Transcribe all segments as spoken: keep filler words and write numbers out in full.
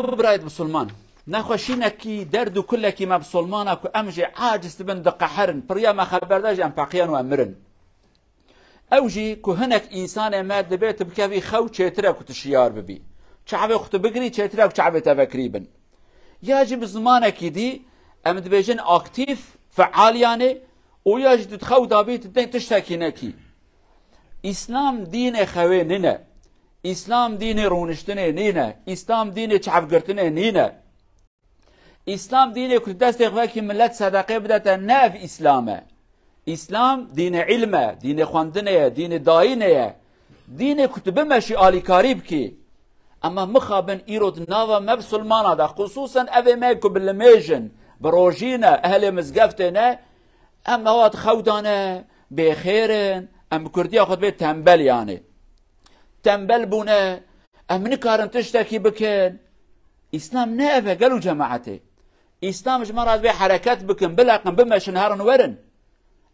Birayet Musulman, nexweşînekî, derd û kulekî me Musulmana ku em jê aciz dibin, diqeherin, piriya me xeber de jî em peqiyan û em mirin. Ew jî ku hinek însanê me dibê tu bikevî xew çêtir e ku tu şiyar bibî. Çavê xwe tu bigirî çêtir e ku çavê te vekirî bin. Ya jî bi zimanekî dî em dibêjin aktîf, feal yanê, û ya jî tu di xew dabî tu deng tiştekî nekî. Îslam dînê xewê nîne. Îslam dînê rûniştinê nîne. Îslam dînê çavgirtinê nîne. Îslam dînê ku destê xwe vekî millet sedeqê bide te, ne ev Îslam e. Îslam dînê îlm e, dînê xwendinê ye, dînê dayînê ye. Dînê ku tu bimeşî alîkarî bikî. Ema mixabin îro di nava me Musulmana de, xusûsen evê me ku bi limêj in, bi rojî ne, ehlê mizgeftê ne, em ewa di xew de ne, bêxêr in, em bi kurdiya xwe dibê tembel yanê. Tembel bûne, em nikarin tiştekî bikin. Îslam ne ev e, gelo cemaetê. Îslam ji me re dibê hereket bikin, bileqin, bimeşin, herin werin.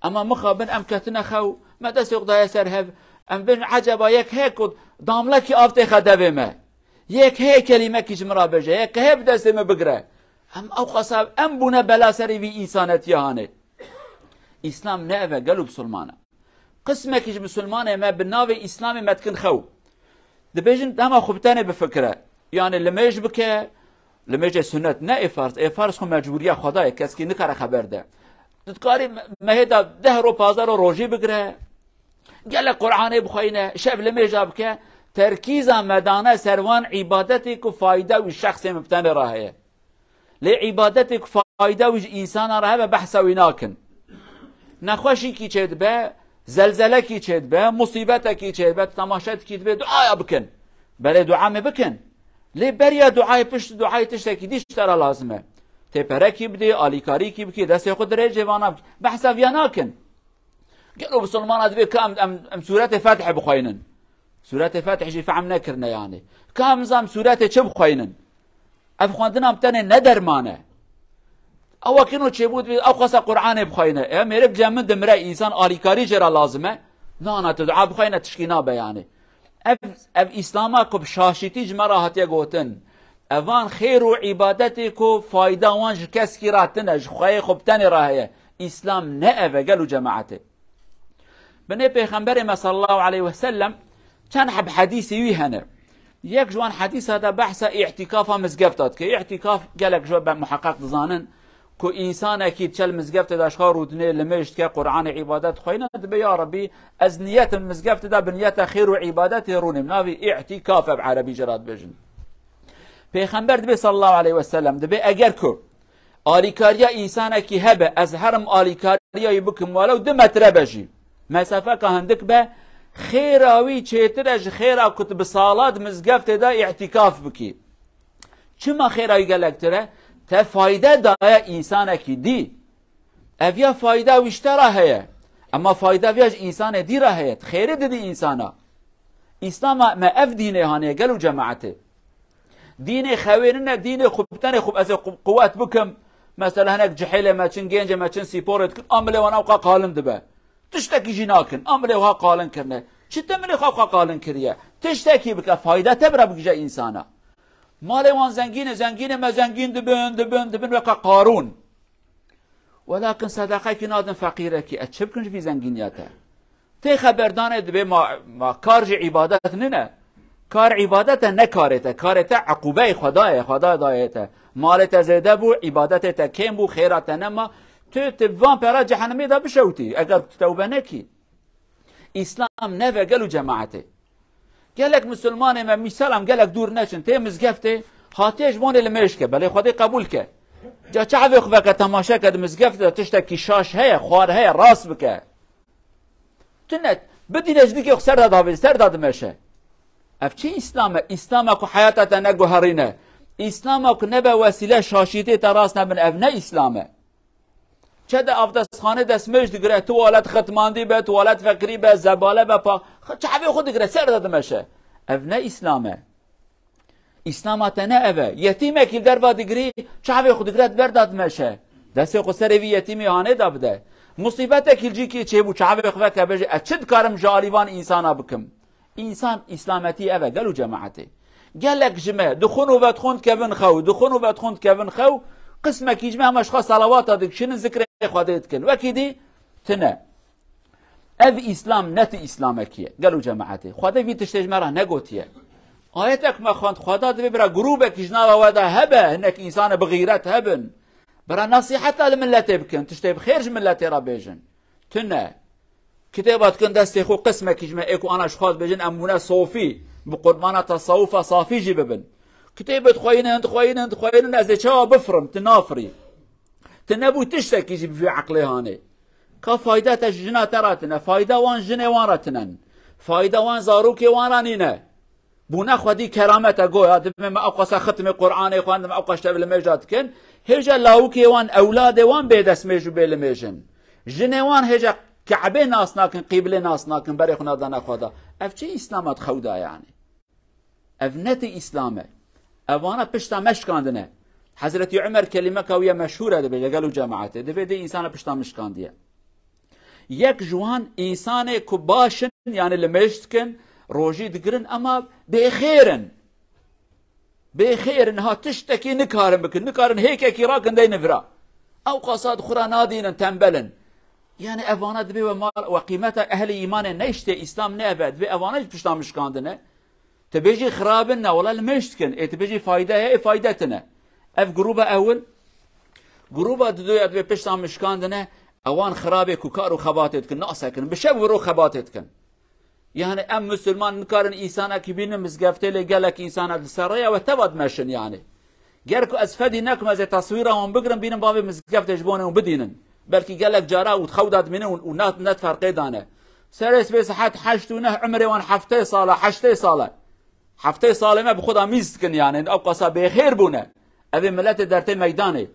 Ema mixabin em ketine xew, me destê xwe daye ser hev, em bin eceba yek heye ku damlekî av têxe devê me. Yek heye kelîmekî ji min re bêje, yek heye bi destê me bigire. Em ew qasa, em bûne bela serê vî însanetiya hanê. Îslam ne ev e, gelo Musulmana. Qismekî ji Musulmanê me bi navê Îslamê me dikin xew. Dibêjin dema xwe bi tenê bifikire. Yani limêj bike, limêjê sunnet ne ê farz. Ê farz xwe mecbûriya Xwedayê, keskî nikare xeber de. Tu dikarî me-, mehê de deh ro, pazdeh ro rojî bigire. Gelek Qur'anê bixweyne, şev limêja bike. Terkîza me dane ser wan îbadetê ku fayda wî şexsê min bi tenê re heye. Lê îbadetê ku fayda wî ji însana re hebe behsa wî nakin. Nexweşîkî çêdibe, zelzelekî çêdibe, musîbetekî çêdibe, temaşe dikî dibê duaya bikin. Belê dua me bikin. Lê beriya duayê, pişt duayê tiştekî dî ji te re lazim e. Tê perekî bidê, alîkarîkî bikî, destê xwe dirêjê vana bikî. Behsa viya nakin. Gelo Musulmana dibê ka em, em, em sûretê Fetihê bixweynin. Sûretê Fetihê jî fehm nekirine yani. Ka em zam sûretê çi bixweynin? Ev xwendina bi tenê ne derman e. Ew wekî no çêbû dibê, ew xwesa Qur'anê bixweyne. E, mêrik cem min dimire, însan alîkarî jê re lazim e. Na, na, tu dua bixweyne tişkî nabe yani. Ev, ev Îslama ku bi şaşîtî ji me re hatiye gotin. Evan xêr û îbadetê ku fayda wan ji keskî re tine, ji xweyê xwe bi tenê re heye. Îslam ne ev e, gelo cemaetê. Binê Pêxemberê me sallallahu aleyhi ve sellem çend heb hedîsê wî hene. Yek ji wan hedîsa de behsa îtîkafa mizgefta dike. Îtîkaf gelek ji we be muheqeq dizanin ku însanekî diçe li mizgeftê de ji xwe rûdinê, limêj dike, Qur'anê îbadet dixweyne, dibê ya Rebî ez niyetim mizgeftê de bi niyeta xêr û îbadetê rûnim. Navê îtîkaf e bi erebî jê re dibêjin. Pêxember dibê sallallahu aleyhi ve sellem, dibê eger ku alîkariya însanekî hebe, ez herim alîkariya wî bikim, welew du metre be jî. Mesafeka hindik be, xêra wî çêtir e ji xêra ku tu bi sala di mizgeftê de îtîkaf bikî. Çima xêra wî gelektir e? Te fayde daye însanekî dî. Ev ya fayda wî ji te re heye. Ema fayda viya ji însanê dî re heye. Tu xêrê didî însana. Îslama me ev dînê haniye, gelo cemaetê. Dînê xewê nîne, dînê xwe bi tenê xwe ez ê qu-, quwet bikim. Mesela hinek cihêlê me çin, gêncê me çin, sîporê dikin, amilê wan ewqa qalin dibe. Tiştekî jî nakin, amilê wiha qalin kirine. Çi te milê xwe ewqa qalin kiriye? Tiştekî bike, fayda te bira bigije însana. Malê wan zengîn e, zengînê me zengîn dibin, dibin, dibin weke Qarûn. Welakin sedeqekî nadin feqîrekî. Ez çi bikim ji vî zengîniya te? Tê xeberdanê dibê ma, ma kar jî îbadet nîne. Kar îbadet e, ne karê te. Karê te eqûbeyê Xwedayê, Xweda dayê te. Malê te zêde bû, îbadetê te kêm bû, xêra te nema. Tu, tu van pera cehennemê de bişewtî, eger tu tewbe nekî. Îslam ne ve, gelo cemaetê. Gelek Musulmanê me, mîsal em gelek dûr neçin, tê mizgeftê, hatiye ji bonê limêj ke, belê Xwedê qebûl ke. Ca çavê xwe veke, temaşe ke, di mizgeftê de tiştekî şaş heye, xwar heye, rast bike. Tu ne, bidîne ji dikê xwe ser de davêj, ser de dimeşe. Ev çi Îslam e? Îslama ku heyata te neguherîne. Îslama ku nebe wesîle şaşîtê te rast nebin, ev ne Îslam e. Çe de avdestxanê destmêj digire, tuwalet xitmandî be, tuwalet vekirî be, zebale be, pa, xi-, çavê xwe digire, ser de dimeşe. Ev ne Îslam e. Îslama te ne ev e. Yetîmekî li derva digirî, çavê xwe digire, di ber de dimeşe. Destê xwe serê vî yetîmî hanê de bide. Musîbetekî li cîkî çêbû, çavê xwe veke, bêje, ez çi dikarim ji alî van însana bikim? Însan, îslametî ev e, gelo cemaetê. Gelek ji me dixwin û vedixwin dikevin xew, dixwin û vedixwin dikevin xew, qismekî ji me hema ji xwe selawata dikişînin, zikrê Xwedê dikin. Wekî dî tine. Ev Îslam ne ti Îslamekî ye. Gelo cemaetê. Xwedê vî tiştê ji me re negotiye. Ayetek me xwend, Xweda divê bira grûbekî ji nava we de hebe, hinek însane bi xîret hebin. Bira nasîheta li miletê bikin, tiştê bi xêr ji miletê re bêjin. Tune. Kitêba dikin destê xwe, qismekî ji me ê ku ana ji xwe dibêjin, em bûne sofî, bi qurbana tesawufa safî jî bibin. Kitêbê dixweynin, dixweynin, dixweynin, ez ê çawa bifrim, tu nafirî. Tu nebû tiştekî jî bi vî eqlê hanê. Ka fayda te ji jina te re tine, fayda wan jinê wan re tinen. Fayda wan zarokê wan re nîne. Bûne xwedî keramet e, goya dibê me ew qasa xitmê Qur'anê xwendin, me ew qas tevî li mêja dikin. Hêja lawikê wan, ewladê wan bê destmêj û bê limêj in. Jinê wan hêja Ke'bê nas nakin, qîblê nas nakin, berê xwe nadane Xweda. Ev çi Îslama di xew da yani? Ev ne ti Îslam e. Evana pişta me şikandine. Hezretî Umer kelîmeka wî ye meşhûr e, dibêje gelo cemaetê. Divê dê însana pişta min şikandiye. Yek ji wan însanê ku baş in, yani limêj dikin, rojî digirin, ema bêxêr in. Bêxêr in, ha tiştekî nikarin bikin, nikarin hêkekî rakin deynin vira. Ew qasa di xwe re nadînin, tembel in. Yani evana dibê we mal, we qîmeta ehlê îmanê neyştê, Îslam ne ev e, dibê evana jî pişta min şikandine. Tu bêjî xirabin ne, wela limêj dikin. Ê tu bêjî fayde heye, ê fayde tine. Ev grûba ewil, grûba didoya divê pişta min şikandine, ewan xirabê ku kar û xebatê dikin, nasekin, bi şev û roj xebatê dikin. Yani em musulman nikarin însanekî bînin mizgeftê lê gelek însana di ser rêya we teva dimeşin yani. Ger ku ez fedî nekim, ez ê teswîra wan bigirim, bînin bavê mizgeftê ji bo wan bidînin. Belkî gelek cara û xew da dimînin û, û nat, net ferqê dane. Serê sibê saet heşt û neh, umrê wan heftê sal e, heştê sal e. Heftê salê me bi xwe da mîz dikin yani, ew qasa bêxêr bûne. Ev ê miletê dertê meydanê.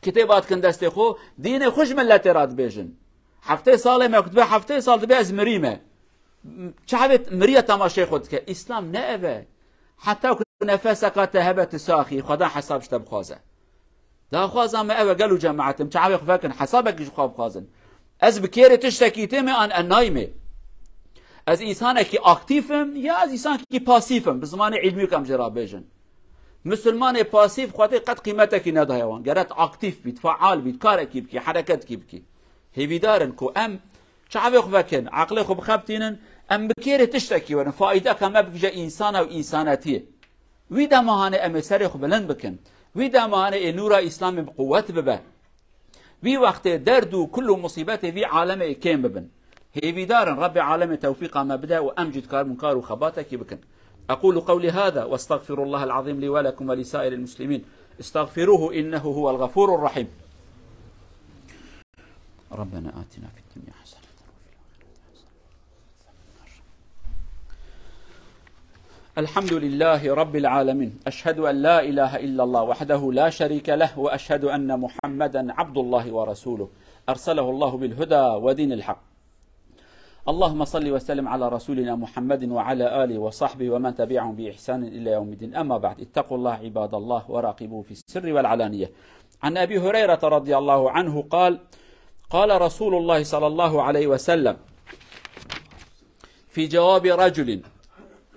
Kitêba dikin destê xwe, dînê xwe ji miletê re dibêjin. Heftê salê me ku dibe heftê sal dibe ez mirîme. Çavê miriye temaşê xwe dike. Îslam ne ev e. Heta ku nefeseka te hebe tu saxî, Xweda hesab ji te bixwaze. Daxwaza me ev e, gelo cemaetim, çavê xwe vekin, hesabekî ji xwe bixwazin. Ez bi kêrê tiştekî tê me an e nayme. Ez însanekî aktîf im ya ez însanekî pasîf im? Bi zimanê îlmî kam jê re bêjin. Misilmanê pasîf Xwedê qet qîmetekî nedaye wan. Gere tu aktîf bît, faal bît, karekî bikî, hereketî bikî. Hêvîdar in ku em çavê xwe vekin, eqlê xwe bixebitînin, em bi kêrê tiştekî werin, faîdeka me bigije însana û însanetiyê. Wî dema hanê em ê serê xwe bilind bikin. Wî dema hanê ê nûra Îslamê bi quwet bibe. Wî wextê derd û kul û musîbetê vî alemê ê kêm bibin. Hêvîdar in Rebbê alemê tewfîqa me bide û em jî dikaribin kar û xebatekî bikin. أقول قولي هذا وأستغفر الله العظيم لي ولكم ولسائر المسلمين. استغفروه إنه هو الغفور الرحيم. ربنا آتنا في الدنيا حسنة وفي الآخرة حسنة وقنا عذاب النار. الحمد لله رب العالمين. أشهد أن لا إله إلا الله وحده لا شريك له، وأشهد أن محمدا عبد الله ورسوله، أرسله الله بالهدى ودين الحق. اللهم صل وسلم على رسولنا محمد وعلى آله وصحبه ومن تبعهم بإحسان إلى يوم الدين. أما بعد، اتقوا الله عباد الله وراقبوه في السر والعلانية. عن أبي هريرة رضي الله عنه قال: قال رسول الله صلى الله عليه وسلم: في جواب رجل،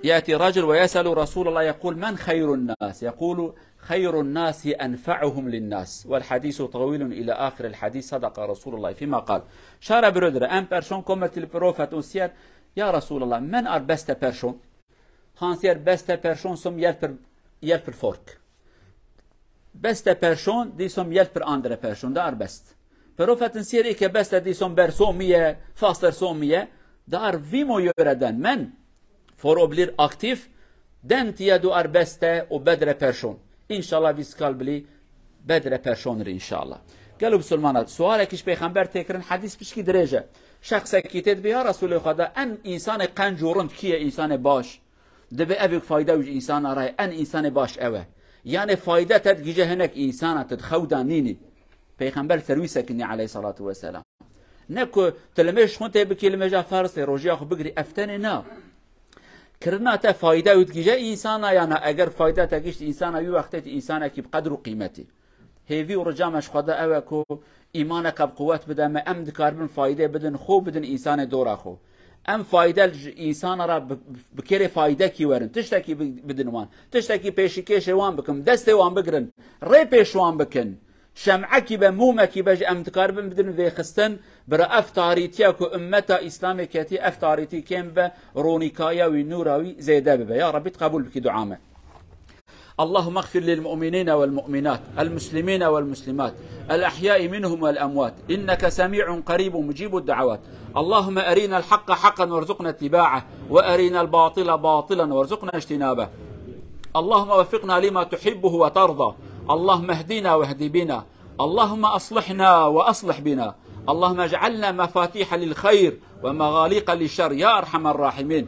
يأتي رجل ويسأل رسول الله، يقول: من خير الناس؟ يقول: خير الناس أنفعهم للناس. والحديث طويل إلى آخر الحديث، صدق رسول الله فيما قال. Şara birodire, em person kometî li profet û siyer, ya Resulallah, men ar beste person? Han siyer beste person som yel pir, yel pir fork. Beste person, dî som yel pir andre person, da ar best. Profetin siyer ê ke beste dî som ber somiye, faster somiye, da ar vîmo yöreden men, for oblir aktif, den tiye du ar beste û bedre person. İnşallah vî skal bilî bedre personir inşallah. Gelo Musulmana, sualekî ji Pêxember tê kirin, hedîs pişkî dirêj e. Şexsekî tê dibê, ya Resulê Xweda, en însanê qenc û rind kî ye, însanê baş? Dibê evê fayda wî ji însana re ye, en însanê baş ew e. Yanê fayda te digije hinek însana, tu di xew de nînî. Pêxember li ser wî sekinî aleyhissalatu vesselam. Ne ku tu limêj xwintê bikî, limêja ferz tê, rojiya xwe bigirî, ev tenê na. Kirina te fayda wî digije însana ya na? Eger fayda te gişt însana, wî wextê tu însanekî bi qedr û qîmetî. Hêvî û rica me ji Xweda ew e ku îmaneke bi quwet bide me, em dikaribin faydê bidin xwe, bidin însanê dora xwe. Em fayde ji însana re bi, bi kêrê faydekî werin. Tiştekî bi, bidin wan. Tiştekî pêşîkêşê wan bikin. Destê wan bigirin. Rê pêş wan bikin. Şem'ekî be, mûmekî be ji em dikaribin bidin vêxistin. Bira ev tarîtiya ku ummeta Îslamê ketî, ev tarîtî kêm be, ronîkaya wî, nûra wî zêde bibe. Ya Rabbî, tu qebûl bikî dua me. اللهم اغفر للمؤمنين والمؤمنات، المسلمين والمسلمات، الأحياء منهم والأموات، إنك سميع قريب مجيب الدعوات. اللهم أرنا الحق حقا وارزقنا اتباعه، وأرنا الباطل باطلا وارزقنا اجتنابه. اللهم وفقنا لما تحبه وترضى. اللهم اهدنا واهد بنا. اللهم أصلحنا وأصلح بنا. اللهم اجعلنا مفاتيح للخير ومغاليق للشر يا أرحم الراحمين.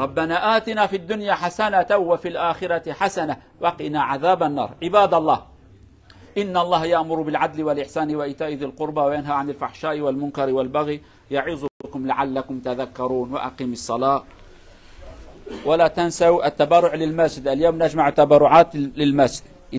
ربنا آتنا في الدنيا حسنة وفي الآخرة حسنة وقنا عذاب النار. عباد الله، إن الله يأمر بالعدل والإحسان وإيتاء ذي القربى وينهى عن الفحشاء والمنكر والبغي يعظكم لعلكم تذكرون. وأقم الصلاة ولا تنسوا التبرع للمسجد. اليوم نجمع تبرعات للمسجد.